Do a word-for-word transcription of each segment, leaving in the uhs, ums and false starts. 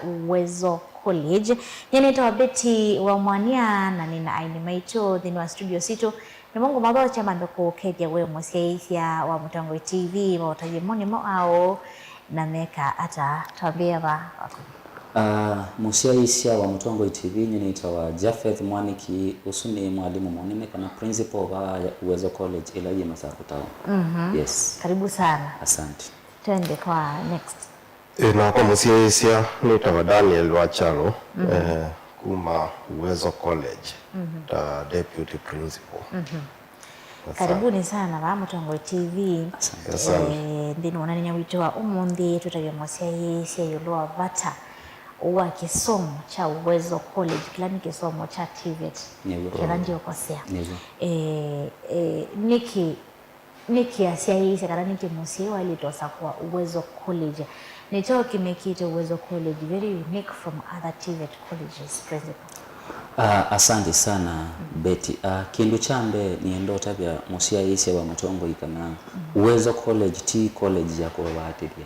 Uwezo College. Nyie nĩtawa Betty wa Mwania, na nĩ na aini maitũ nthĩnĩ wa studio sitũ. Nĩmo ngũmathokya mambe kũkethya we mũsyaĩĩsya wa Mũtongoi T V, maũtavye mo nĩmo aũ na meka ata? Twambĩĩa va vakuvĩ. Ah, mũsyaĩĩsya wa Mũtongoi T V, nyie nĩtawa Japheth Mwaniki, ũsu nĩ mwalimũ mũnene kana principal va ya Uwezo College ĩla yĩ Masakũ Town. Mhm. Yes. Karibu sana. Asante. Twende kwa next. Ĩ, nakwa mũsyaĩĩsya nĩtawa Daniel Wachalo, eh, kuma Uwezo College, ta deputy principal. Asante. Karibuni sana vaa Mũtongoi T V. Asante. Asante. Eh, nthĩnĩ wa ũneenany'a witũ wa ũmũnthĩ, tũtavye mũsyaĩĩsya ĩũlũ wa vata wa kĩsomo kya Uwezo College, kĩla nĩ kĩsomo kya TVET. Nĩw'o. Kĩla ndiũkosea. Nĩw'o. Eh, eh, nĩkĩ Nĩkĩ asyaĩĩsya kana nĩkĩ mũsyai waĩlĩte ũsakũa Uwezo College? Nĩ kyaũ kĩmekĩte Uwezo College very unique from other TVET colleges, Principal? Ah, asante sana, Betty. Ah, kĩndũ kya mbee nĩenda ũtavya mũsyaĩĩsya wa Mũtongoi kana Uwezo College ti college ya kũvaatĩthya.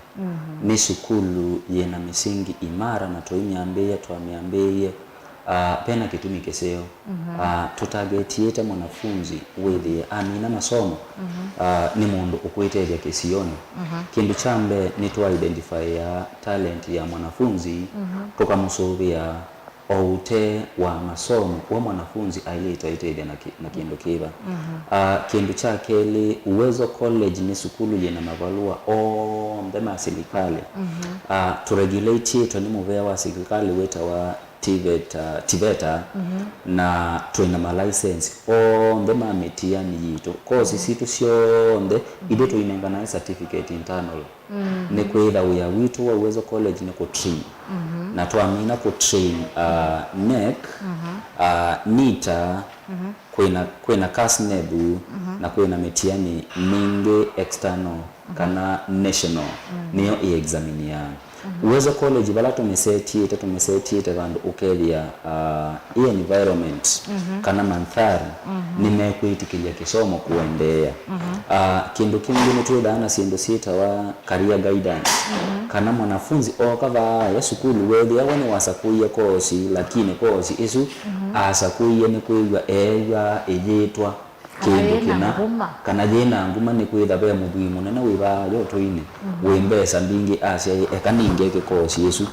Nĩ sukulu yĩna mĩsingi imara na tũimyambĩĩa, twamyambĩĩie Ah, vena kĩtumi kĩseo. Ah, tũtagetiĩte mwanafunzi wĩthĩe amina masomo, ah, nĩ mũndũ ũkwĩtethya kĩsionĩ. Kĩndũ kya mbee nĩtũ identifya talent ya mwanafunzi, tũkamũsũvĩa o ũtee wa masomo, we mwanafunzi aĩlĩte aitethya na kĩ-, na kĩndũ kĩva. Ah, kĩndũ kya kelĩ, Uwezo College nĩ sukulu yĩna mavalũa onthe ma silikalĩ. Ah, tũregulatiĩtwe nĩ mũvea wa silikalĩ wĩtawa TVETA, TVETA, na twĩna ma license onthe ma mĩtiani yitũ. Kosi sitũ syonthe, ithyĩ tũinenganae certificate internal. Nĩ kwĩtha wĩa witũ wa Uwezo College nĩ kũ train. Na twamina kũ train, ah, NEC, ah, NITA, kwĩna, kwĩna KASNEB, na kwĩna mĩtiani mingĩ external kana national, nĩyo ĩ examine ya Uwezo College. Vala tũmĩsetiĩte, tũmĩsetiĩte vandũ ũkethĩa, ah, ĩ environment kana mandhari nĩmekwĩtĩkĩlya kĩsomo kũendeea. Ah, kĩndũ kĩngĩ nĩtwĩthaa na syĩndũ syĩtawa career guidance. Kana mwanafunzi ooka vaa ya sukulu, weethĩa we nĩwasakũie kosi, lakini kosi ĩsu asakũie nĩ kwĩw'a eew'a ĩyĩtwa kĩndũ kĩna, kana yĩna nguma, nĩ kwĩtha ve mũthwii mũnene wĩ vaa yotũinĩ wĩ mbesa mbingĩ, asya, "Ĩ, eka ningeke kosi ĩsu."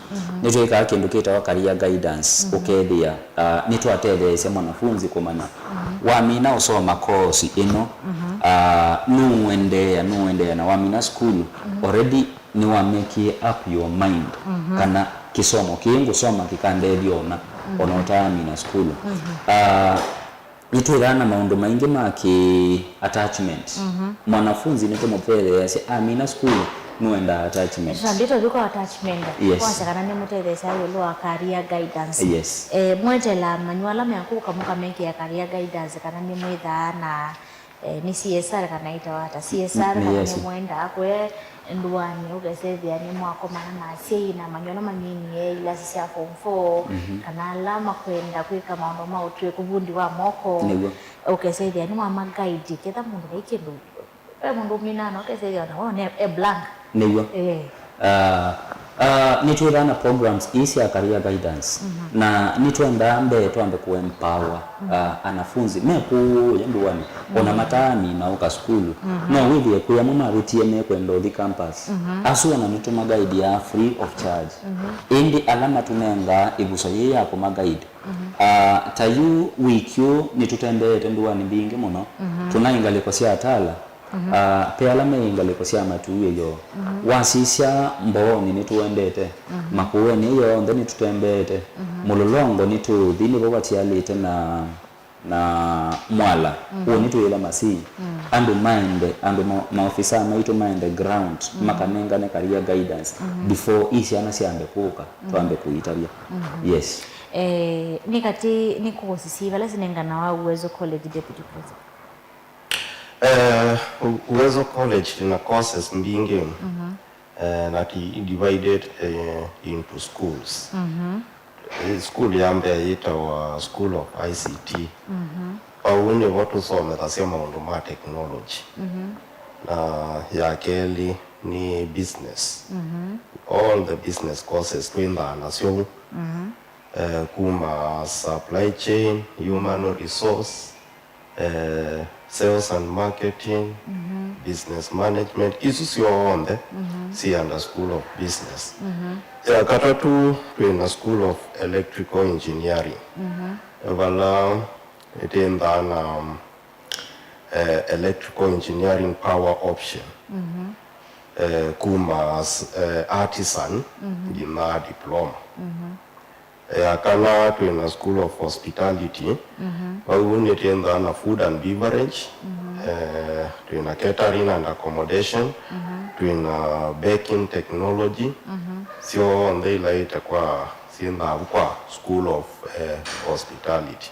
Nĩtwĩkaa kĩndũ kĩtawa career guidance, ũkethĩa, ah, nĩtwatetheesya mwanafunzi kũmanya wamina ũsoma kosi ĩno, ah, nũendeea, nũendeea, na wamina sukulu, already nĩwamekie up your mind kana kĩsomo kĩĩ ngũsoma kĩkandethya ona, ona ũtaamina sukulu. Ah, Nĩtwĩthaa na maũndũ maingĩ ma kĩ attachment. Mwanafunzi nĩtũmũtetheeasya amina sukulu, nũendaa attachment. Sasa, ndito yuko attachment. Yes. Kwasya kana nĩmũtetheesya ĩũlũ wa career guidance. Yes. Eh, mweteelaa manyuo ala mekũka mũkamekĩa career guidance, kana nĩmwĩthaa na, eh, nĩ C S R kana ĩtawa ata? C S R, kana yes, nĩmwendaa kwe ndũanĩ, ũkesethĩa nĩmwakomana na asyai na manyuo ala manyinĩe ilasi sya form four, kana ala makwenda kwĩka maũndũ ma ũtwĩku, vundi wa moko, nĩw'o, ũkesethĩa nĩwama guide, ketha mũndũ vai kĩndũ, ve mũndũ ũminaa na ũkesethĩa ona wone e blank. Nĩw'o. Eh. Ah, ah, nĩtwĩthaa na programs ii sya career guidance. Na nĩtwendaa mbee twambe kũ empower, ah, anafunzi me kũũya ndũanĩ, ona mataamina ũka sukulu. No wĩthĩe kwĩ amwe mavĩtie mekwenda ũthi campus. Asu ona nĩtũmaguidiaa free of charge. Ĩndĩ ala matũnengaa ĩvuso yĩĩ ya kũmaguide, ah, ta yu wiki ũũ nĩtũtembeete ndũanĩ mbingĩ mũno. Tũnaĩ ngalĩko sya Tala, ah, ve ala me ngalĩko sya Matuĩ yoo. Wasisya Mbooni nĩtũendete. Makueni yonthe nĩtũtembeete. Mũlolongo nĩtũũthi, nĩvo vatialĩte na, na Mwala. Ũũ nĩtwĩĩla Masii. Andũ maende, andũ ma, maofisa maitũ maende ground, makanengane career guidance before ii syana syambe kũka, twambe kũitavya. Yes. Eh, nĩ katĩ, nĩ kosi syĩva ila sinenganawa Uwezo College, Deputy Principal? Eh, U-, Uwezo College ina courses mbingĩ, eh, na ti divided, eh, into schools. Eh, school ya mbee yĩtawa School of I C T. Vau nĩvo tũsomethasya maũndũ ma technology. Na ya kelĩ, nĩ business. All the business courses twĩnthaa nasyo vu. Eh, kuma supply chain, human resource, eh, sales and marketing, business management, isu syonthe syĩ under School of Business. Ya katatũ, twĩna School of Electrical Engineering, vala ĩtĩnthaa na, um, eh, electrical engineering power option, eh, kuma s- eh, artisan nginya diploma. Ya kana, twĩna School of Hospitality, vau nĩtĩnthaa na food and beverage, eh, twĩna catering and accommodation, twĩna baking technology, syonthe ilaĩte kwa syĩnthaa vu kwa School of, eh, Hospitality.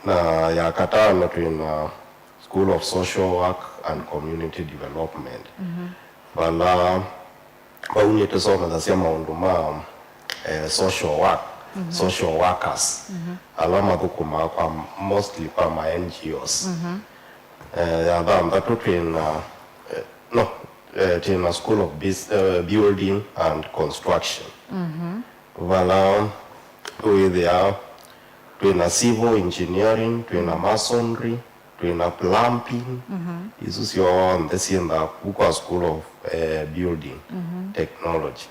Na ya katano twĩna School of Social Work and Community Development, vala vau nĩtũsomethasya maũndũ ma, eh, social work, social workers, ala mathũkũmaa kwa, mostly kwa ma N G Os. Eh, ya thanthatũ twĩna, eh, no, eh, twĩna School of Bus- eh, Building and Construction, vala wĩthĩaa twĩna civil engineering, twĩna masonry, twĩna plumbing, isu syonthe syĩnthaa ku kwa School of, eh, Building Technology.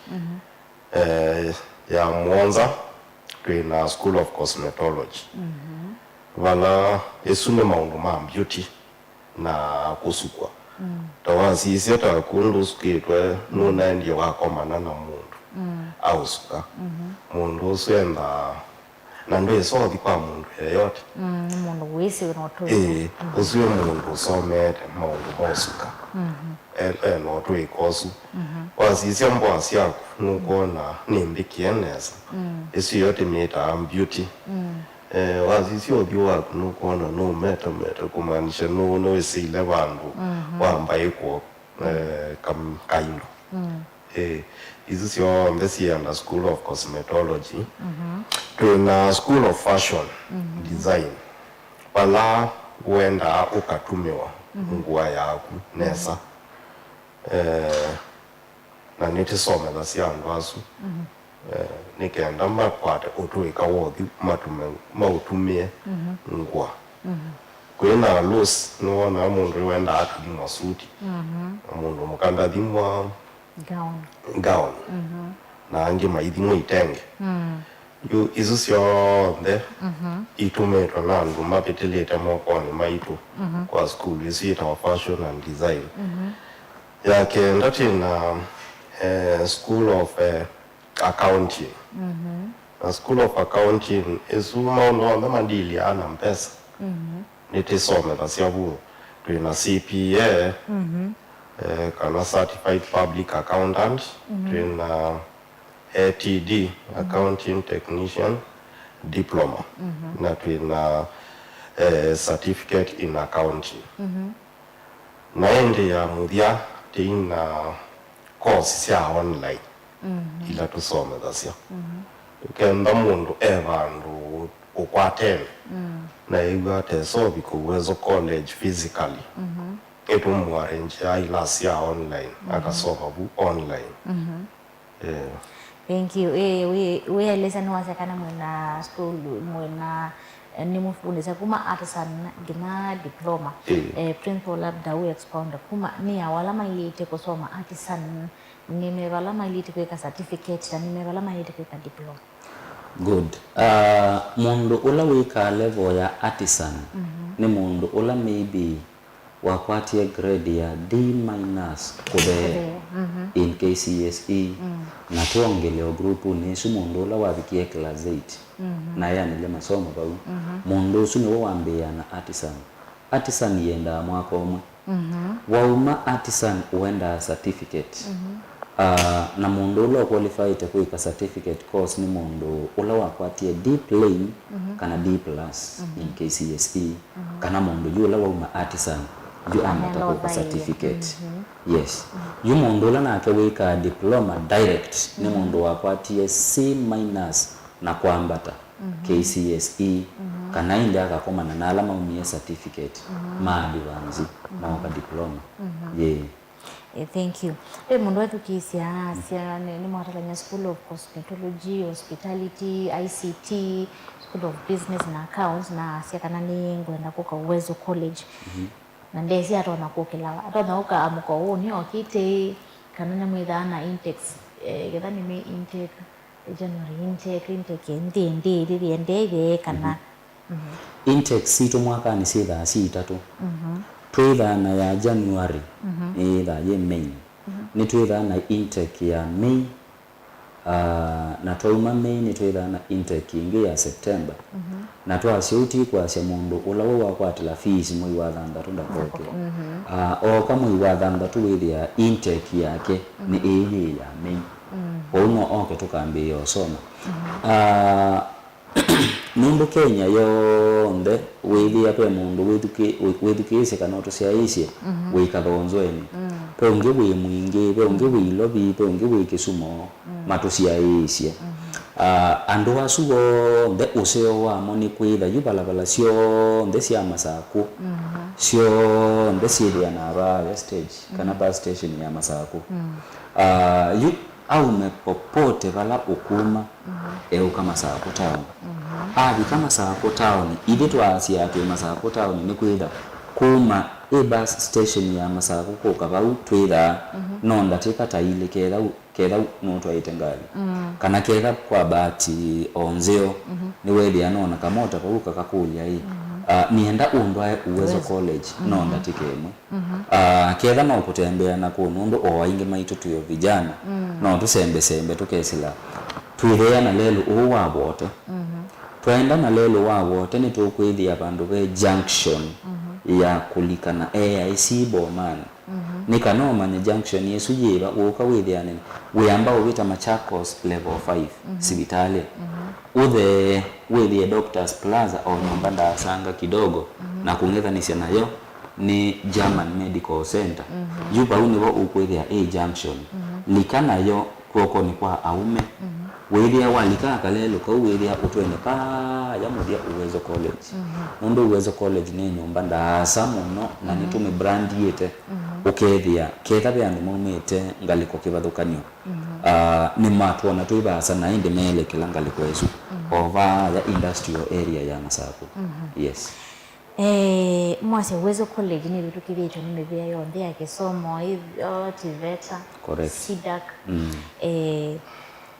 Eh, ya mũonza twĩna School of Cosmetology, vala ĩsu nĩ maũndũ ma beauty na kũsukwa. Ta wasisya ta kũndũ ũsukĩtwe, nũnaendie wakomana na mũndũ aũsuka. Mũndũ ũsu endaa, na ndwĩsa ũthi kwa mũndũ yeyote. Mm, nĩ mũndũ wĩsĩ na ũtũĩ. Ĩĩ, ũsu nĩ mũndũ ũsomete maũndũ ma ũsuka. E- ena ũtũĩka ũsu. Wasisya mboa syaku, nũkwona nĩ mbĩkĩe nesa. Ĩsu yo tĩmĩtaa beauty. Eh, wasisya ũthyũ waku, nũkwona nũmetameta, kũmaanisha nũ- nũĩsĩile vandũ wa mbaĩko, eh, kam- kaindo. Eh, isu syonthe syĩ under School of Cosmetology. Twĩna School of Fashion Design, vala ũendaa ũkatũmĩwa ngũa yaku nesa. Eh, na nĩtĩsomethasya andũ asu, eh, nĩ kenda makwate ũtũĩka wa ũthyũ, matume- maũtumĩe ngũa. Kwĩna loss, nĩwonaa mũndũ wendaa akathimwa suti, na mũndũ mũka ndathimwa Gown. Gown, na angĩ maithimwa itenge. Yu isu syonthe itũmĩtwe na andũ mavĩtĩlĩte mokonĩ maitũ kwa sukulu ĩsu yĩtawa Fashion and Design. Ya kenda twĩna, eh, School of, eh, Accounting. Na School of Accounting, ĩsu maũndũ onthe madiliaa na mbesa. Nĩtĩsomethasya vu. Twĩna C P A, eh, kana Certified Public Accountant. Twĩna A T D, Accounting Technician Diploma. Na twĩna, eh, Certificate in Accounting. Na ĩndĩ ya mũthya, twĩna course sya online ila tũsomethasya. Kenda mũndũ e vandũ ũkwatene na ew'a ta esovi kũw'ezo college physically, ĩtũmũarrangeaa ilasi ya online, akasova vu online. Eh. Thank you. Eh, wĩ- wĩelesya nĩwasya kana mwĩna school, mwĩna, eh, nĩmũfundĩsya kuma artisan nginya diploma. Eh. Eh, principal, labda wĩ expound kuma nĩ aũ ala mailĩte kũsoma artisan, nĩ meva ala mailĩte kwĩka certificate, na nĩ meva ala mailĩte kwĩka diploma? Good. Ah, mũndũ ũla wĩkaa level ya artisan nĩ mũndũ ũla maybe wakwatie grade ya D minus kũthee in K C S E, na twongele o groupinĩ ĩsu mũndũ ũla wavikie class eight na eanĩlya masomo vau. Mũndũ ũsu nĩwe wambĩĩaa na artisan. Artisan yendaa mwaka ũmwe. Wauma artisan ũendaa certificate. Ah, na mũndũ ũla ũqualifyĩte kwĩka certificate course nĩ mũndũ ũla wakwatie D plain kana D plus in K C S E, kana mũndũ yu ũla wauma artisan yu ambata kũka certificate. Yes. Yu mũndũ ũla nake wĩkaa diploma direct nĩ mũndũ wakwatie C minus na kwambata K C S E, kana ĩndĩ akakomana na ala maumie certificate ma advance maoka diploma. Yĩĩ. Eh, thank you. Ve mũndũ ethukĩĩsya asya nĩ, nĩmwatalany'a School of Cosmetology, Hospitality, I C T, School of Business na Accounts, na asya kana nĩ ngwenda kũka Uwezo College. Na ndesĩ atonya kũkĩla va. Atonya ũka amũka ũũ nĩ okĩte, kana nĩmwĩthaa na intakes, eh, ketha nĩ May intake, January intake, intake nthĩ ndĩĩlĩlye ndĩĩthĩe kana. Intakes sitũ mwakanĩ syĩthaa syĩ itatũ. Twĩthaa na ya January, nĩyĩthaa yĩ main. Nĩtwĩthaa na intake ya May, ah, na twauma May nĩtwĩthaa na intake ĩngĩ ya September. Na twasya ũu ti kwasya mũndũ ũla we wakwatĩla fees mwei wa thanthatũ ndakoke. Ah, ooka mwei wa thanthatũ wĩthĩa intake yake nĩ ĩĩ yĩ ya May. Kwoou no oke tũkambĩĩa ũsoma. Ah, nũndũ Kenya yonthe wĩthĩa ve mũndũ wĩthukĩ-, wĩ-, wĩthukĩĩsye kana ũtũsyaĩĩsye wĩ kathonzwenĩ. Ve ũngĩ wĩ Mwingĩ, ve ũngĩ wĩ Ilovi, ve ũngĩ wĩ Kisumo, matũsyaĩĩsye. Ah, andũ asu onthe ũseo wamo nĩ kwĩtha yu valavala syonthe sya Masakũ, syonthe syĩthĩanaa vaa ya stage, kana bus station ya Masakũ. Ah, yu aume popote vala ũkuma, eũka Masakũ town. Avika Masakũ town, ithyĩ twaasya twĩ Masakũ town nĩ kwĩtha kuma ĩ bus station ya Masakũ kũka vau twĩthaa no ndatĩka ta ilĩ ketha u-, ketha u-, nũtwaĩte ngalĩ. Kana ketha kwa bahati o nzeo, nĩwethĩa nona kamota vau kakakũlya ĩ, ah, nĩenda ũndwae Uwezo College no ndatĩka ĩmwe. Ah, ketha no kũtembea na kũũ, nũndũ o aingĩ maitũ twĩ o vijana, no tũsembesembe tũkesĩla twĩtheea na lelũ ũũ wa Wote. Twaenda na lelũ wa Wote, nĩtũkwĩthĩa vandũ ve junction ya kũlika na A I C Bomanĩ. Nĩ kana ũmanye junction ĩsu yĩva, ũũka wĩthĩane, wĩamba ũvĩta Machakos Level five sivitalĩ. Ũthee wĩthĩe Doctors Plaza o nyũmba ndaasanga kidogo, na kũng'ethanĩsya nayo nĩ German Medical Center. Yu vau nĩvo ũkwĩthĩa ĩ junction. Lika nayo kw'okonĩ kwa aũme. Wĩthĩa walika kalelũ kau, wĩthĩa ũtwene vaya mũthya Uwezo College. Nũndũ Uwezo College nĩ nyũmba ndaasa mũno, na nĩtũmĩbrandiĩte. Ũkethĩa, ketha ve andũ maumĩte ngalĩko kĩvathũkany'o, ah, nĩmatwona twĩ vaasa, na ĩndĩ meelekela ngalĩko ĩsu o vaya industrial area ya Masakũ. Yes. Eh, mwasya Uwezo College nĩvĩtũkĩthĩtw'e nĩ mĩvĩa yonthe ya kĩsomo, ĩyo TVETA, correct, CDAC. Eh,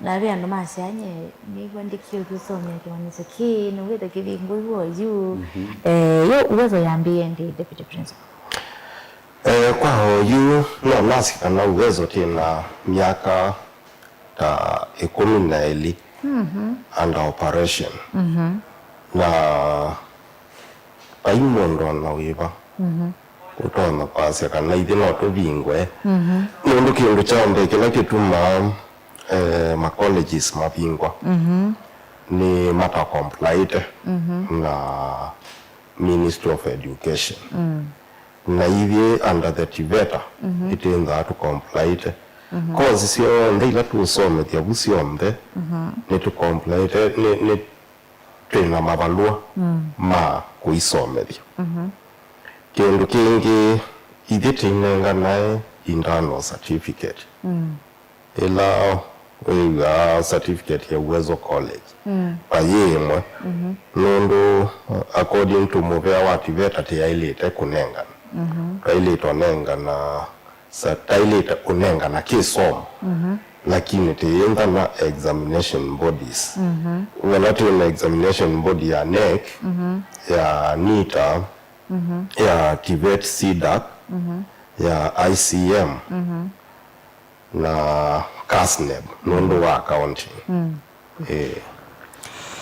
na ve andũ masya, "Nye nĩw'a ndĩkĩe ũtũsomea kĩmanyĩsyo kĩĩ, nĩwĩte kĩvingũ yu oyu." Eh, yo Uwezo yambĩĩe ndĩ, Deputy Principal? Eh, kwa oyu, no nasye kana Uwezo twĩ na myaka ta ĩkũmi na ĩlĩ under operation. Na vai mũndũ ona wĩva ũtonya kwasya kana ithyĩ no tũvingwe. Nũndũ kĩndũ kya mbee kĩla kĩtumaa, eh, ma colleges mavingwa nĩ matakomplaĩte na Ministry of Education. Na ithyĩ under the TVETA, ĩtĩnthaa tũkomplaĩte. Course syonthe ila tũũsomethya vu syonthe, nĩtũkomplaĩte, nĩ, nĩ twĩ na mavalũa ma kũisomethya. Kĩndũ kĩngĩ, ithyĩ tĩinenganae internal certificate. Ĩla wĩw'aa certificate ya Uwezo College, vayĩ ĩmwe. Nũndũ, according to mũvea wa TVETA, tĩyaĩlĩte kũnengana. Twaĩlĩte ũnengana, sa-, taĩlĩte ũnengana kĩsomo, lakini tĩyĩnthana examination bodies. Vala twĩ na examination body ya NEC, ya NITA, ya TVET, CDAC, ya ICM, na CASNEB nũndũ wa accounting. Eh.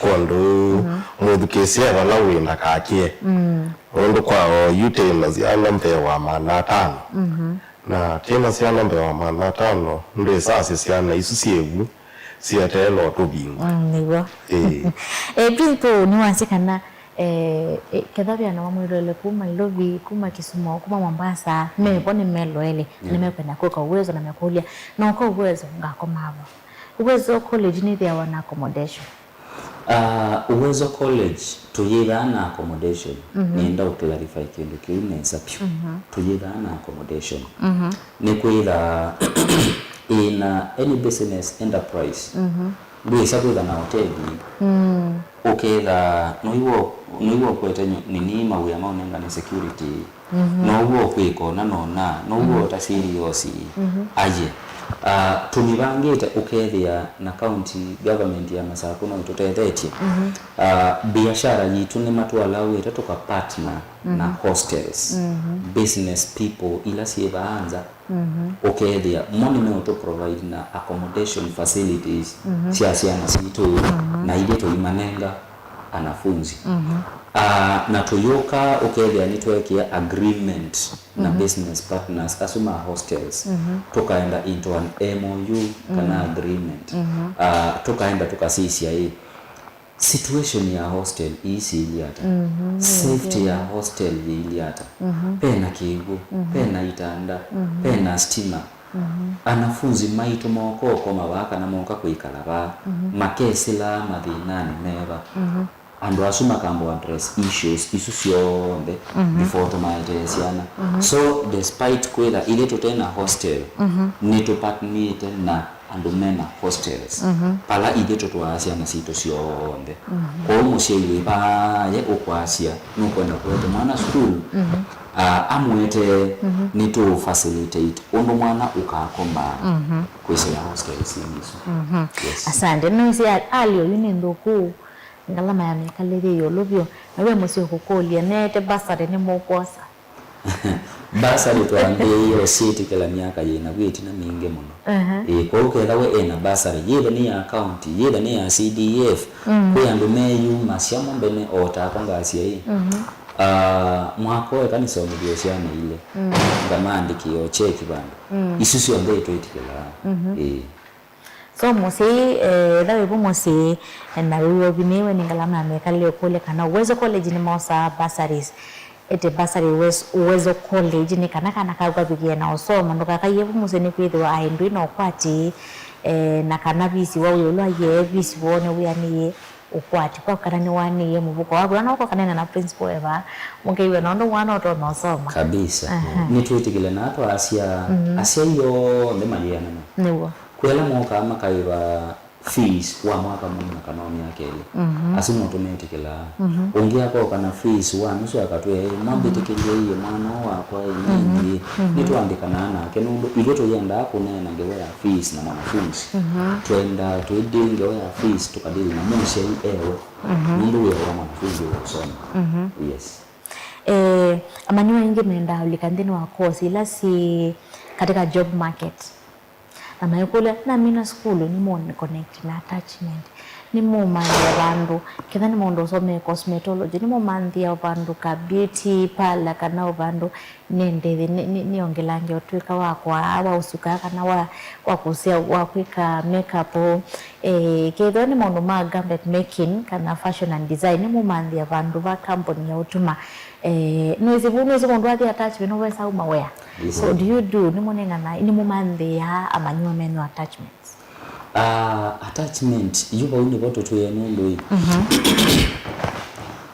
Kwondũ mwĩthukĩĩsya vala wĩ ndakakĩe. Nũndũ kwa oyu tĩ na syana mbee wa maana atano. Na tĩ na syana mbee wa maana atano, ndwĩsasya syana isu syĩ vu, sietee no tũvingwe. Mm, nĩw'o. Ĩĩ. Eh, Principal, nĩwasya kana, eh, eh, ketha ve andũ mamwĩloele kuma Nairobi, kuma Kisumu, kuma Mombasa, mevo nĩmeloele, na nĩmekwenda kũka Uwezo na mekũlya, "Noka Uwezo, ngakoma vo?" Uwezo College nĩthĩawa na accommodation? Ah, Uwezo College tũyĩthaa na accommodation. Mhm. Nĩenda ũclarify kĩndũ kĩu nesa vyũ. Mhm. Tũyĩthaa na accommodation. Mhm. Nĩkwĩtha ĩna any business enterprise. Mhm. Ndwĩsa kwĩtha na hoteli. Mm. Ũketha noiw'a noiw'a ũkwete nyo- nini mawĩa maũnengane security. Mhm. Now'o kwĩka ona nona, now'o ta serious. Mhm. Aye. Ah, tũmĩvangĩte ũkethĩa na county government ya Masaku no ĩtũtethetye. Mhm. Ah, biashara yitũ nĩmatũalawĩte tũka partner na Mhm. hostels, Mhm. business people ila syĩ vaa nza. Mhm. Ũkethĩa mo nĩmeũtũ provide na accommodation facilities Mhm. sya syana sitũ Mhm. na ithyĩ tũimanenga anafunzi. Mhm. Ah, na tũyũka ũkethĩa nĩtweekie agreement na Mhm. business partners asu ma hostels. Mhm. Tũkaenda into an M O U kana Mhm. agreement. Mhm. Ah, tũkaenda tũkasisya ĩ situation ya hostel ii syĩilyĩ ata? Mhm. Safety ya hostel yĩilyĩ ata? Mhm. Pena kĩw'ũ, Mhm. pena itanda, Mhm. pena stima. Mhm. Anafunzi maitũ moka ũkoma vaa kana moka kwĩkala vaa, Mhm. makesĩlaa mathĩnanĩ meva? Mhm. Andũ asu makamba address issues isu syonthe Mhm. before tũmaetee syana. Mhm. So despite kwĩtha ithyĩ tũte na hostel, Mhm. nĩtũpatnĩte na andũ mena hostels, Mhm. pala ithyĩ tũtwaa syana sitũ syonthe. Mhm. Kwoou mũsyai wĩ vaaye ũkwasya nũkwenda kũete mwana sukulu, Mhm. ah, amũetee, Mhm. nĩtũ facilitate ũndũ mwana ũkakomaa Mhm. kwĩsĩla hostels ingĩ isu. Mhm. Yes. Asante. Nĩwĩsĩ a- alĩ oyu nĩ nthũku, ngalama ya mĩkalĩle yĩ ĩũlũ vyũ. Na ve mũsyĩ ũkũkũlya, neete bursary nĩmũkwosa? Bursary twambĩĩie ũsyĩtĩkĩla myaka yĩna vu ĩtina mingĩ mũno. Aha. Ĩĩ, kwoou ketha we ena bursary, yĩthe nĩ ya county, yĩthe nĩ ya C D F, Mm. kwĩ andũ meyumasya mo mbene o takwa ngasya ĩ, Mhm. ah, mwaka ũũ eka nĩsomethye syana ilĩ, Mm. ngamaandĩkĩa o cheki vandũ. Mm. Isu syonthe ĩtwĩtĩkĩlaa. Mhm. Ĩĩ. So mũsyai, eh, etha wĩvo mũsyai, eh, na wĩw'a ũvinĩĩwe nĩ ngalama ya mĩkalĩle, ũkũlya kana Uwezo College nĩmosaa bursaries. Ĩte bursary Uwezo, Uwezo College nĩ kana kana kaku kavikĩe na ũsoma. Ndũkakaiye vo mũsyĩ nĩkwĩthĩwa aĩ ndwĩ na ũkwati, eh, na kana fees wa wĩ ũla aiee fees woo nĩwĩanĩie ũkwati kwa kana nĩwanĩie mũvuko waku. Na no ũkaneena na principal eva, mũkew'a na ũndũ mwana ũtonya ũsoma. Kabisa. Aha. Nĩtwĩtĩkĩle na atwaasya Mhm. asyai onthe mayĩanana. Nĩw'o. Kwĩ ala mokaa makaĩva fees wa mwaka mũima kana wa myaka ĩlĩ. Mhm. Asu no tũmetĩkĩlaa. Mhm. Ũngĩ akoka na fees wa nusu akatwĩa, "Ĩ, mwambĩtĩkĩlye iye mwana ũũ wakwa ĩ Mhm. nini." Mhm. Nĩtũandĩkanaa nake nũndũ ithyĩ tũyendaa kũneena ngewa ya fees na mwanafunzi. Mhm. Twendaa tũideal ngewa ya fees tũkadeal na mũsyai ewe. Mhm. Nũndũ wĩa wa mwanafunzi ũsoma. Mhm. Yes. Eh, amanyĩw'a aingĩ mendaa ũlika nthĩnĩ wa course ila syĩ katika job market. Na maikũlya, namina sukulu, nĩmũconnect na attachment, nĩmũmanthĩa vandũ, ketha nĩ mũndũ ũsomee cosmetology, nĩmũmanthĩa vandũ ka beauty parlor, kana o vandũ nĩendee nĩ- nĩ- nĩongelange ũtw'ĩka wakwa wa ũsuka, kana wa wa kũsea, wa kwĩka makeup. Eh, kethĩwa nĩ maũndũ ma garment making kana fashion and design, nĩmũmanthĩa vandũ va kambuni ya ũtuma. Eh, nĩwĩsĩ vu, nĩwĩsĩ mũndũ athi attachment nũvesa uma wĩa. Yes. So do you do, nĩmũnengana, nĩmũmanthĩaa amanyĩw'a menyu attachments? Ah, attachment yu vau nĩvo tũtwĩe nũndũ ĩ. Mhm.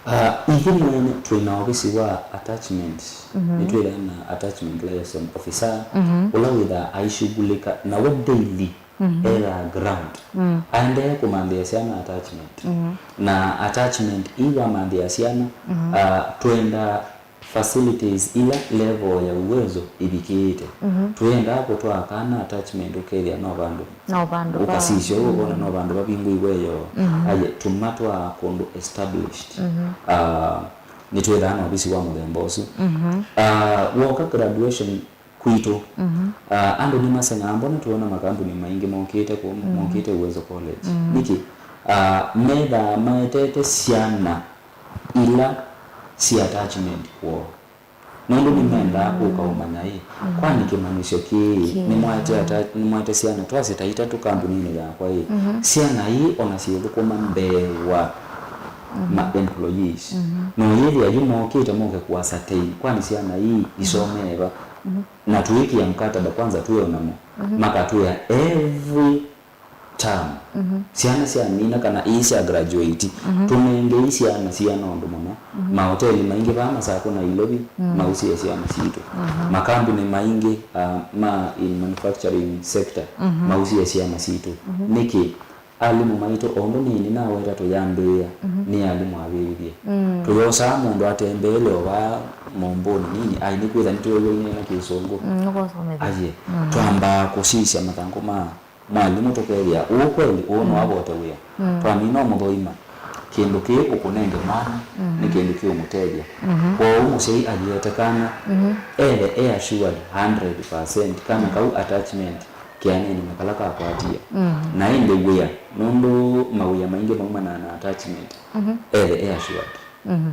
Ah, ithyĩ mwene twĩ na ovisi wa attachment. Mhm. Nĩtwĩthaa na attachment liaison officer, Mhm. ũla wĩthaa aishughulika nawe daily. Mhm. Ela ground. Mm. Aendee kũmanthĩa syana attachment. Mhm. Na attachment ii wamanthĩa syana, Mhm. ah, twenda facilities ila level ya Uwezo ĩvikĩĩte. Mhm. Tũyendaa kũtwaa kana attachment ũkethĩa no vandũ No vandũ va- ũkasisya ũu ũkona no vandũ vavingũiwe yo. Mhm. Aye, tũmatwaa kũndũ established. Mhm. Ah, nĩtwĩthaa na ovisi wa mũthemba ũsu. Mhm. Ah, woka graduation kwitũ. Mhm. Ah, andũ nĩmasengaa, mbona tũona makambuni maingĩ mokĩte kũũ, Mhm. mokĩte Uwezo College? Mhm. Nĩkĩ? Ah, methaa maetete syana ila syĩ attachment kwoo. Nũndũ nĩmendaa kũka ũmanya ĩ, Mhm. kwani kĩmanyĩsyo kĩĩ, Kĩĩ. nĩmwaete ata-, nĩmwaete syana twasye ta itatũ kambuninĩ yakwa ĩ, Mhm. syana ii ona syĩthũkũma mbee wa Mhm. ma employees. Mhm. No yĩthĩa yu mokĩte moke kũ ascertain, kwani syana ii isomee va? Mhm. Na tũĩkĩa mkataba kwanza twĩ o namo. Mhm. Makatwĩa every term. Syana syamina kana ii sya graduate, tũnengei syana siana ũndũ mũno. Mahoteli maingĩ vaa Masakũ, Nairobi, mausĩe syana sitũ. Makambuni maingĩ, ah, ma in manufacturing sector, mausĩe syana sitũ. Nĩkĩ? Alimũ maitũ, o ũndũ nĩnĩ naweta tũyambĩĩa, nĩ alimũ avĩvye. Tũyosaa mũndũ atembeele o vaa mũmbũnĩ nini, ai, nĩkwĩtha nĩtwĩw'aine na Kĩsũngũ. Aye, twambaa kũsisya mathangũ ma mwalimũ tũkethĩa ũũ kweli, ũũ no avote wĩa. Twamina ũmũthoima, kĩndũ kĩĩ ũkũnenge mwana nĩ kĩndũ kĩũmũtethya. Kwoou mũsyai ayiete kana, ethe e assured hundred percent kana kau attachment kĩanĩnĩ na kala kakwatie. Na ĩndĩ wĩa, nũndũ mawĩa maingĩ maumanaa na attachment, ethe e assured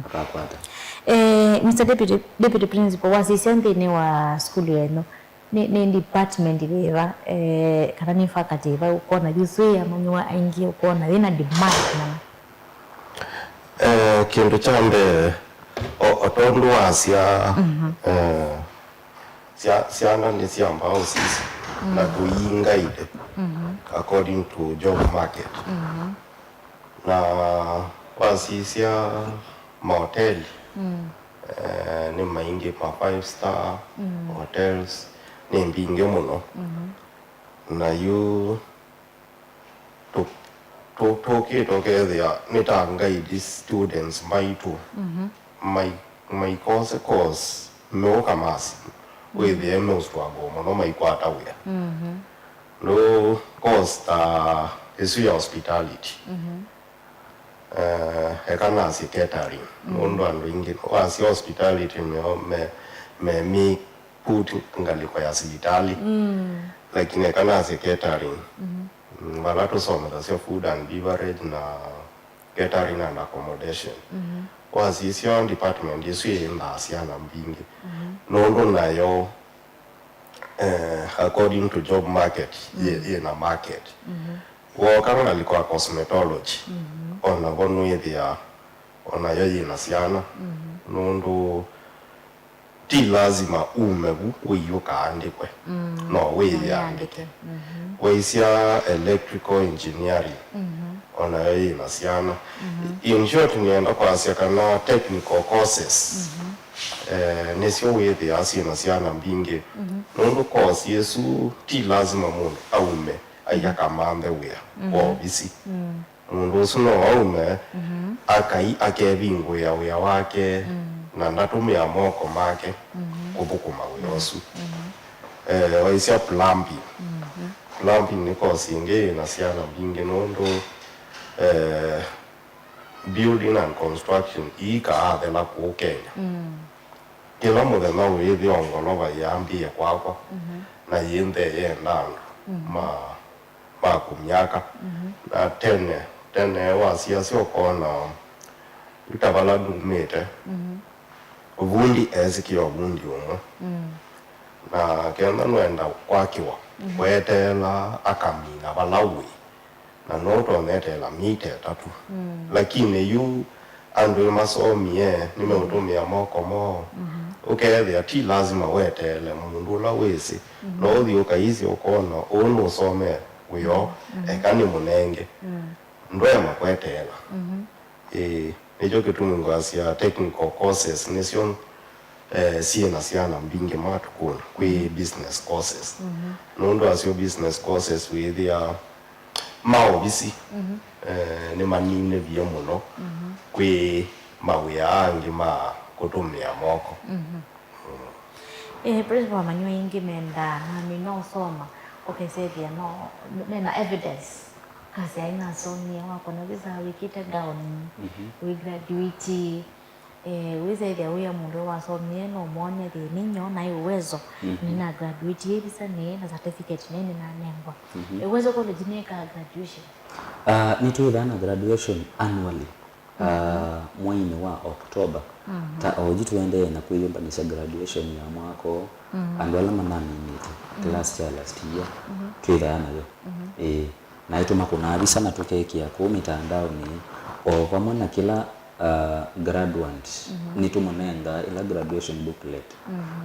akakwata. Eh, Mister Deputy, Deputy Principal, wasisya nthĩnĩ wa sukulu yenyu, nĩ, nĩ department yĩva, eh, kana nĩ faculty yĩva ũkwona yu yĩ amanyĩw'a aingĩ, ũkwona yĩna demand mũno? Eh, kĩndũ kya mbee, o, o tondũ wasya, eh, sya-, syana nĩsyambaa ũsisya na kũiingaile according to job market. Na wasisya mahoteli, eh, nĩ maingĩ, ma five star hotels nĩ mbingĩ mũno. Na yu tũ-, tũ-, tũkĩte ũkethĩa nĩ ta guide students maitũ mai-, maikose course meũka masi wĩthĩe meũstruggle mũno maikwata wĩa. Ndũ course ta ĩsu ya hospitality, eh, eka nasye catering, nũndũ andũ aingĩ wasya hospitality nĩo me, me mi put ngalĩko ya sivitalĩ. Lakini eka nasye catering, mm, vala tũsomethasya food and beverage na catering and accommodation. Wasisya department ĩsu yĩthaa syana mbingĩ. Nũndũ nayo, eh, according to job market, yĩ, yĩna market. Wooka ngalĩko ya cosmetology, ona vo nũĩthĩa onayo yĩna syana. Nũndũ ti lazima ume vu ũiũka andĩkwe. No wĩyĩandĩke. Waisya electrical engineering, onayo yĩna syana. In short, nĩenda kwasya kana technical courses, eh, nĩsyo wĩthĩaa syĩna syana mbingĩ. Nũndũ course ĩsu ti lazima mũndũ aume ai akamanthe wĩa kwa ovisi. Mũndũ ũsu no aume akai akevingũĩa wĩa wake na ndatũmĩa moko make kũthũkũma wĩa ũsu. Eh, waisya plumbing. Plumbing nĩ course ĩngĩ yĩna syana mbingĩ nũndũ, eh, building and construction iikaathela kũũ Kenya. Kĩla mũthenya wĩĩthĩwa ngolova yĩambĩĩe kwakwa na yĩ nthee yenda andũ ma ma kũmyaka. Na tene, tene wasiasya ũkona yu ta vala numĩte, vundi esikĩa ũvundi ũmwe. Na kenda nũenda kwakĩwa, weteela akamina vala ũĩ, na no ũtonya eteela mita ĩtatũ. Lakini yu andũ nĩmasomie, nĩmeũtũmĩa moko moo. Ũkethĩa ti lazima weteele mũndũ ũla wĩsĩ. No ũthi ũkaisye ũkona ũũ nũsomee wĩoo, eka nĩmũnenge. Ndwaema kweteela. Ĩĩ, nĩkyo kĩtumi ngwasya technical courses nĩsyo, eh, syĩna syana mbingĩ matukũnĩ kwĩ business courses. Nũndũ asyo business courses wĩthĩa maovisi, eh, nĩmaninĩvie mũno kwĩ mawĩa angĩ ma kũtũmĩa moko. Eh, Principal, amanyĩw'a aingĩ mendaa namina ũsoma, ũkesethĩa no mena evidence. Kasi aĩ nasomie, wakona visa wĩkĩte gown, wĩ graduate, eh, wĩsethĩa wĩa mũndũ wasomie no mwone thĩ nĩ nyoo naĩ uwezo, nĩna graduate, ĩ visa nĩ na certificate nĩ nĩnanengwa. Eh, Uwezo College nĩka graduation? Ah, nĩtwĩthaa na graduation annually. Ah, mweinĩ wa October, ta oyu tũendee na kwĩyũmbanĩsya graduation ya mwaka ũũ, andũ ala manaminĩte class kya last year, twĩthaa nayo. Ĩĩ, naĩ tũmakũnaa visa na tũkekĩa kũu mĩtandaonĩ, o vamwe na kĩla, uh, graduates, nĩtũmũnengaa ĩla graduation booklet.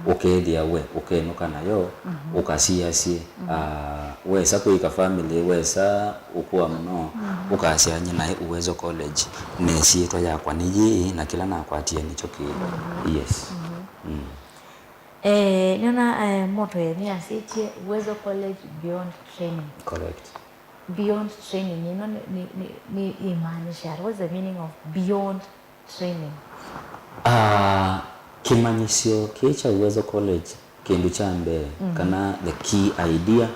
Ũkethĩa we ũkenũka nayo, ũkasiasye. Ah, wesa kwĩka family, wesa ũkũa mũno, ũkasya nyie naĩ Uwezo College, ne syĩtwa yakwa nĩ yĩĩ, na kĩla nakwatie nĩkyo kĩĩ. Yes. Mm. Eh, nĩona eh, moto nĩasĩtye Uwezo College beyond training. Correct. Beyond training ĩno nĩ, nĩ, nĩ, nĩ ĩmaanisha ata? What's the meaning of beyond training? Ah, kĩmanyĩsyo kĩĩ kya Uwezo College, kĩndũ kya mbee, kana the key idea,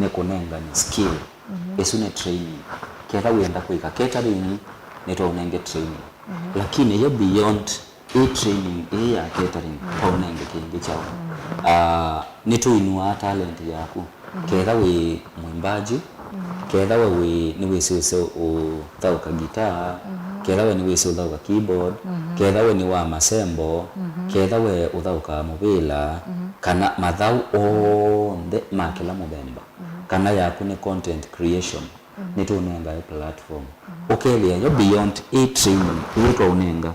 nĩ kũnengane skill. Ĩsu nĩ training. Ketha wĩenda kwĩka catering, nĩtwaũnenge training. Lakini yo beyond ĩ training ĩĩ ya catering, twaũnenge kĩngĩ kyaũ? Ah, nĩtũinũaa talent yaku. Ketha wĩ mwĩmbaji, ketha we wĩ, nĩwĩsĩ ũseo ũthaũka guitar, ketha we nĩwĩsĩ ũthaũka keyboard, ketha we nĩ wa masembo, ketha we ũthaũkaa mũvĩla, kana mathaũ onthe ma kĩla mũthemba, kana yaku nĩ content creation, nĩtũũnengae platform. Ũkethĩa yo beyond ĩ training ĩĩ twaũnenga,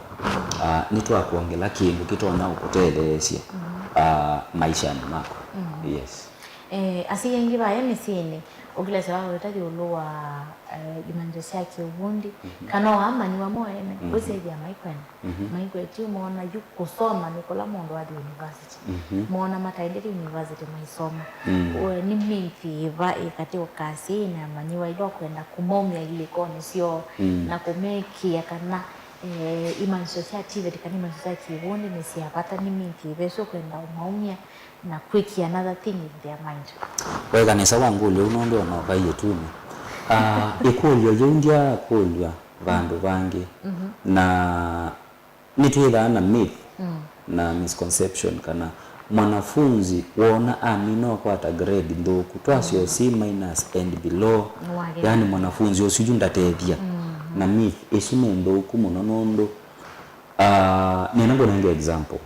ah, nĩtwakwongela kĩndũ kĩtonya ũkũtetheesya, ah, maishanĩ maku. Yes. Eh, asyai aingĩ vaya mĩsyĩnĩ, ũkĩlesya waweta ĩũlũ wa eh, imanyĩsyo sya kĩũvundi, kana o amanyĩw'a mo ene, kwĩsĩthya maikwenda. Maikwetye moona yu kũsoma nĩ kũla mũndũ athi university. Moona mataendete university maisoma. Ũe, nĩ myĩthi yĩva ĩ katĩ wa asyai na amanyĩw'a ila ũkwenda kũmaumya ilĩkonĩ syoo na kũmekĩa kana eh, imanyĩsyo sya TVET kana imanyĩsyo sya kĩũvundi nĩ sya vata? Nĩ myĩthi yĩva ĩsu ũkwenda ũmaumya na kwĩkĩa another thing in their mind? Weka nesa wangũlya ũu nũndũ ona ũvai ĩtunĩ. Ah, ĩkũlyo yĩu ndyakũlw'a vandũ vangĩ. Na nĩtwĩthaa na myth na misconception kana mwanafunzi woona amina ũkwata grade nthũku, twasyo C minus and below, yaani mwanafunzi ũsu yu ndatethya. Na myth ĩsu nĩ nthũku mũno nũndũ Ah, nĩenda ngũnenge example.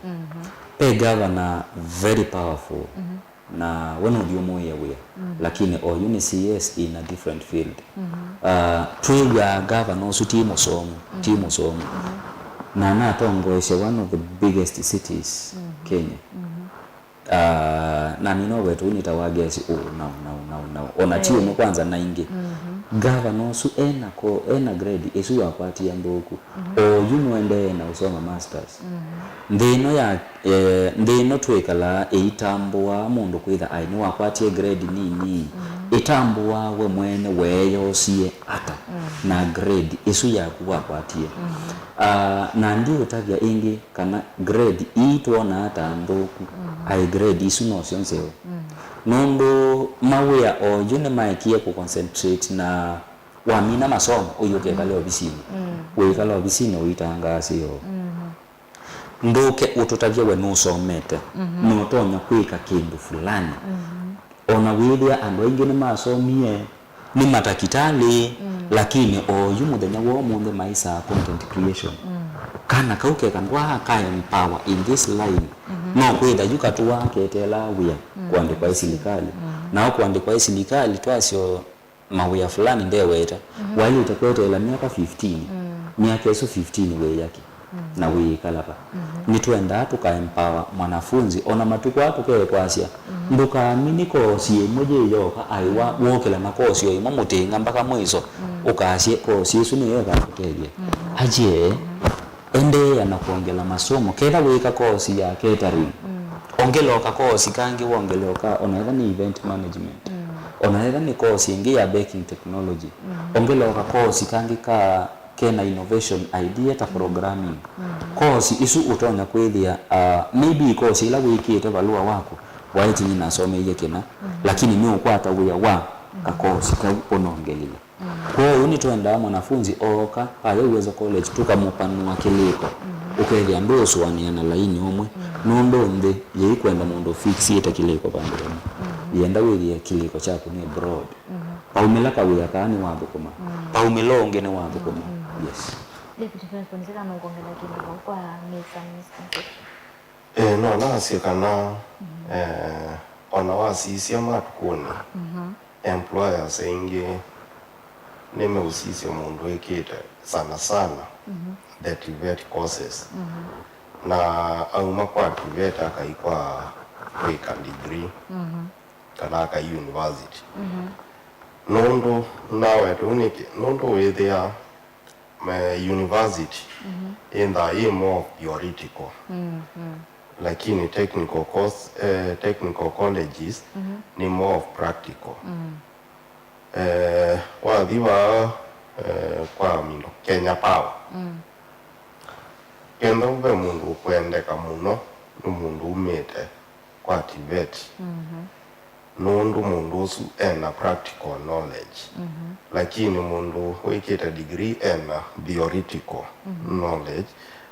Ve governor very powerful, na we nũthiũmũĩe wĩa, lakini oyu nĩ CS in a different field. Ah, twĩw'aa governor ũsu ti mũsomu, ti mũsomu. Na anatongoesya one of the biggest cities Kenya. Ah, na nĩ no wetu nĩ ta wa gesi ũ nau nau nau nau ona ti ũmwe kwanza na ingĩ. Gavana ũsu ena ko ena grade ĩsu wakwatie nthũku, oyu nũendee na ũsoma masters. Nthĩ ĩno ya eh, nthĩ ĩno twĩkalaa ĩitambũaa mũndũ kwĩtha aĩ nĩwakwatie grade nini, ĩtambũaa we mwene weeyosie ata na grade ĩsu yaku wakwatie. Ah, na ndiũtavya ĩngĩ kana grade ii twonaa ta nthũku, aĩ grade isu nosyo nzeo. Nũndũ mawĩa oyu nĩmaekie kũconcentrate na wamina masomo ũiũka ĩkale ovisinĩ. Wĩĩkala ovisinĩ ũitangaasĩo. Ndũke ũtũtavye we nũsomete, nũtonya kwĩka kĩndũ fulani. Ona wĩthĩa andũ aingĩ nĩmasomie, nĩ matakĩtalĩ, lakini oyu mũthenya wa ũmũnthĩ maisaa content creation. Kana kau keka ndwaa ka empower in this line, no kwĩtha yu katũaa keteelaa wĩa kũandĩkwa ĩ silikalĩ. Nao kũandĩkwa ĩ silikalĩ twasyo mawĩa fulani ndeweta, waĩlĩte kweteela myaka fifteen, myaka ĩsu fifteen wĩyaki na wĩĩkala va? Nĩtwendaa tũka empower mwanafunzi ona matukũ aa tũkekwasya, ndũkamini kosi ĩmwe yĩ yoka, aiwa wokĩla na kosi o ĩmwe mũtĩng'a mpaka mwiso, ũkasye kosi ĩsu nĩyo ĩkakũtethya. Aje, endeea na kwongela masomo. Ketha wĩka kosi ya catering, ongela oka kosi kangĩ, wongele oka ona etha nĩ event management, ona etha nĩ kosi ĩngĩ ya baking technology, ongela oka kosi kangĩ ka kena innovation idea ta programming. Kosi isu ũtonya kwĩthĩa, uh, maybe kosi ila wĩkĩte valũa waku waĩtinyi nasomeie kĩna, lakini nĩũkwata wĩa wa kakosi kau ũnongelile. Kwoou nĩtwendaa mwanafunzi ooka vaya Uwezo College tũkamũpanũa kĩlĩko, ũkethĩa ndũũsũanĩa na laini ũmwe, nũndũ nthĩ yĩikwenda mũndũ ũfiksiĩte kĩlĩko vandũ vamwe. Yĩenda wĩthĩe kĩlĩko kyaku nĩ broad. Vaumĩla kawĩa kaa nĩwathũkũma, vaumĩla ũngĩ nĩwathũkũma. Yes. Deputy Principal, nĩsĩ kana ũkwongela kĩndũ vau kwa myths and misconception? Eh, no nasye kana eh, ona wasisya matukũnĩ, employers aingĩ nĩmeũsisya mũndũ wĩkĩte sana sana the TVET courses. Na auma kwa TVET akai kwa kwĩka degree kana akai university. Nũndũ nawete ũu nĩkĩ? Nũndũ wĩthĩa me university ĩnthaa yĩ more theoretical, lakini technical course, eh, technical colleges nĩ more of practical. Eh, wathi vaa, eh, kwa mindo Kenya Power, kenda ve mũndũ ũkwendeka mũno nĩ mũndũ umĩte kwa TVET, nũndũ mũndũ ũsu ena practical knowledge. Lakini mũndũ wĩkĩte degree ena theoretical knowledge,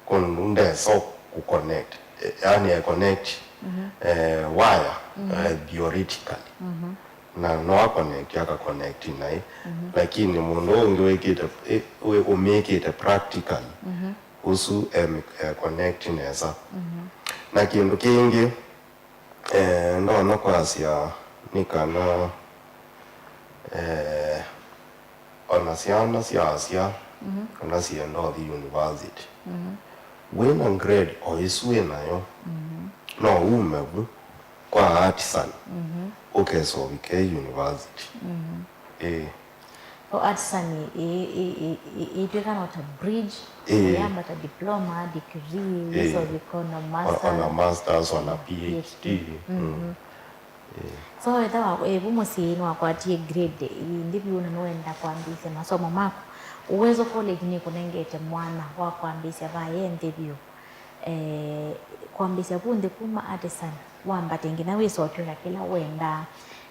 kũndũ ndesa kũconnect, eh, yani e connect, eh, wire, eh, theoretically. Na no aconnect, aka connect naĩ. Lakini mũndũ ũngĩ wĩkĩte, ĩ-, wĩ-, ũmĩkĩte practically, ũsu e, e connect nesa. Na kĩndũ kĩngĩ, eh, ndonya kwasya nĩ kana, eh, ona syana syasya kana syenda ũthi university, wĩna grade o ĩsu wĩnayo, no ume vu kwa artisan ũkesa ũvike university. Ĩĩ. O artisan ĩ-, ĩ-, ĩ-, ĩ-, ĩtw'ĩka no ta bridge, ĩĩ, yamba ta diploma, degree, ĩĩ, wĩsa ũvika ona, o-, ona masters, ona PhD. PhD. Mm. Ĩĩ. So, ethĩwa ĩvu mũsyai nĩwakwatie grade ĩ nthĩ vyũ na nĩwenda kwambĩĩsya masomo maku, Uwezo College nĩkũnengete mwanya wa kwambĩĩsya vaa ĩ nthĩ vyũ. Eh, kwambĩĩsya vu nthĩ kuma artisan, wambate nginya wĩsa ũtw'ĩka kĩla wendaa.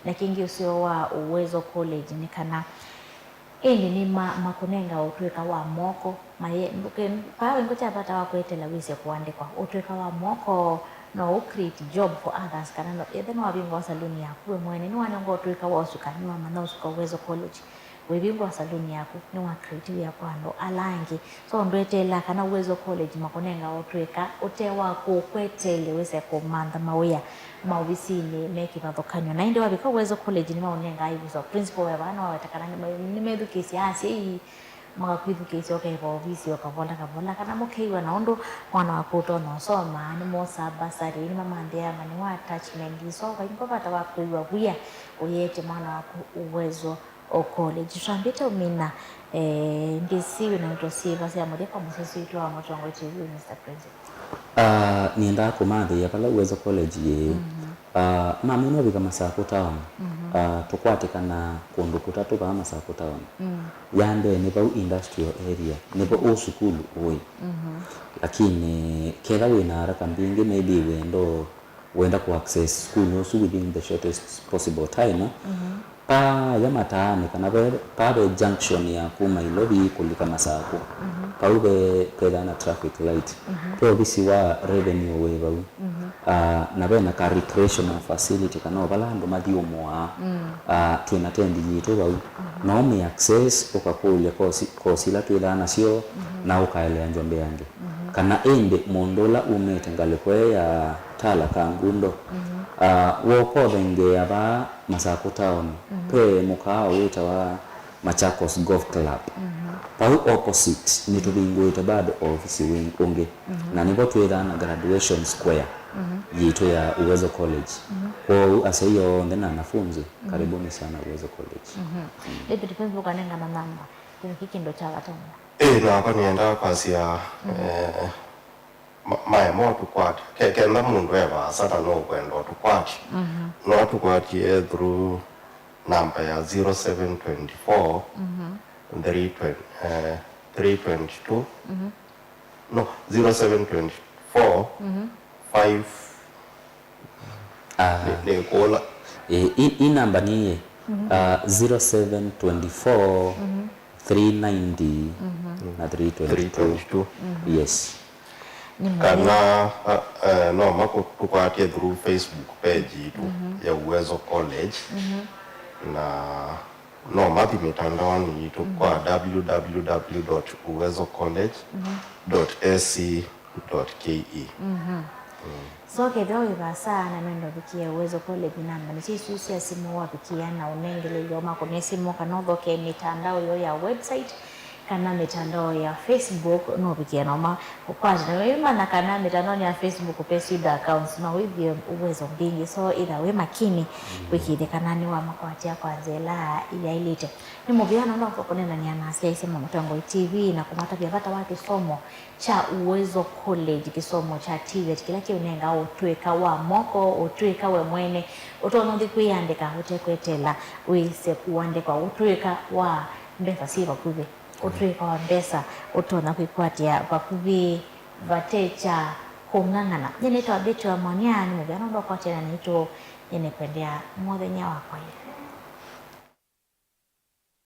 Na kĩngĩ ũseo wa Uwezo College nĩ kana ĩndĩ nĩ ma-, makũnenga ũtw'ĩka wa moko, maye-, ndũke-, vaa wĩ ngũkya vata wa kweteela wĩsye kũandĩkwa. Ũtw'ĩka wa moko no ũ create job for others, kana no, ethĩwa nĩwavingũa saluni yaku we mwene, nĩwanengwa ũtw'ĩka wa ũsuka, nĩwamanya ũsuka Uwezo College, wĩvingũa saluni yaku, nĩwa create wĩa kwa andũ ala angĩ. So, ndweteelaa kana Uwezo College makũnenga ũtw'ĩka ũte wa kũkweteelya wĩse kũmantha mawĩa maovisinĩ me kĩvathũkany'o. Na ĩndĩ wavika Uwezo College nĩmaũnengaa ivisa. Principal we vaa nĩwaweta kana nĩme-, nĩmethukĩĩsya asyai, makakwĩthukĩĩsya ũkaĩva ovisi o kavola kavola, kana mũkew'a na ũndũ mwana waku ũtonya ũsoma, nĩmosaa bursary, nĩmamanthĩaa mani wa attachment, so vaingwa vata wa kwĩw'a wia ũyĩetye mwana waku Uwezo o college. Twambĩte ũmina, eh, ndĩsĩ wĩna ndeto syĩva sya mũthya kwa mũsyaĩĩsya witũ wa Mũtongoi T V, Mister President? Ah, nĩendaa kũmathĩĩa vala Uwezo College yĩĩ. Mhm. Ah, mamina ũvika Masakũ Town. Mhm. Ah, tũkwatĩkana kũndũ kũtatũ vaa Masakũ Town. Mm. Ya mbee nĩ vau industrial area, nĩvo ũ sukulu ũĩ. Mhm. Lakini ketha wĩna haraka mbingĩ, maybe wendo wenda kũ access sukulu ũsu within the shortest possible time, mhm, paya mataanĩ kana ve, paa ve junction ya kuma Ilovi kũlika Masakũ, mhm, pau ve, vethĩawa na traffic light. Mhm. Ve ovisi wa revenue wĩ vau. Mhm. Ah, na ve na ka recreational facility kana o vala andũ mathyũmũaa. Mm. Ah, twĩ na tendi yitũ vau. Mhm. No ũmĩ access ũkakũlya kosi, kosi ila twĩthaa nasyo, mhm, na ũkaelea njombe angĩ. Mhm. Kana ĩndĩ mũndũ ũla umĩte ngalĩko ĩĩ ya Tala Kangundo, mhm, ah, wokothengeea vaa Masakũ Town, mhm, ve mũkaawa wĩtawa Machakos Golf Club. Mhm. Vau opposite nĩtũvingũĩte bado ofisi wĩ-, ũngĩ. Mhm. Na nĩvo twĩthaa na graduation square, mhm, yitũ ya Uwezo College. Mhm. Kwoou asyai onthe na anafunzi, mhm, karibuni sana Uwezo College. Mhm. Mm. David, Facebook anengana namba. Kĩndũ kĩ kĩndũ kya vata mũno. Ĩĩ, nakwa nĩendaa kwasya, mhm, eh, ma-, maema ũtũkwate. Ke-, kenda mũndũ e vaasa na no ũkwenda ũtũkwate, mhm, no ũtũkwatie through namba ya zero seven twenty four, mhm, three twenty, eh, three twenty two, mhm, no, zero seven twenty four, mhm, five, ah, nĩ, nĩkũla. Ĩ, ĩ, ĩ namba nĩyĩ, mhm, ah, zero seven twenty four, mhm, three ninety, mhm, na three twenty two. Three twenty two. Mhm. Yes. Nĩ mũthya. Kana, ah, eh, no makũtũkwatye through Facebook page yitũ, mhm, ya Uwezo College. Mhm. Na no mathi mitandaoni yitũ, mhm, kwa www dot uwezo college dot ac dot ke. Mhm. So kethĩwa wĩ vaasa na nũenda ũvikĩe Uwezo College, namba nĩsyo isu sya simũ wavikĩa na ũnengelelyo makũnĩe simũ, kana ũthokee mĩtandao yoo ya website kana mĩtandao ya Facebook, nũvikĩe noma ũkwate na wĩmanya kana mĩtandaonĩ ya Facebook pe syuda accounts, no wĩthĩe Uwezo mbingĩ. So ĩtha wĩ makini wĩkĩĩthye kana nĩwamakwatĩa kwa nzĩa ĩla yaĩlĩte. Nĩ mũvea nũndũ wa kũneenany'a na asyaĩĩsya ma Mũtongoi T V na kũmatavya vata wa kĩsomo kya Uwezo College, kĩsomo kya TVET kĩla kĩũnengaa ũtũĩka wa moko, ũtũĩka we mwene ũtonya ũthi kwĩyandĩka ũtekweteela wĩse kũandĩkwa, ũtũĩka wa mbesa syĩ vakuvĩ, ũtũĩka wa mbesa ũtonya kwĩkwatĩa vakuvĩ vate kya kũng'ang'ana. Nyie nĩtawa Betty wa Monia, nĩ mũvea nũndũ wa kwatĩana naitũ. Nyie nĩkwendea mũthenya wa kwaĩle.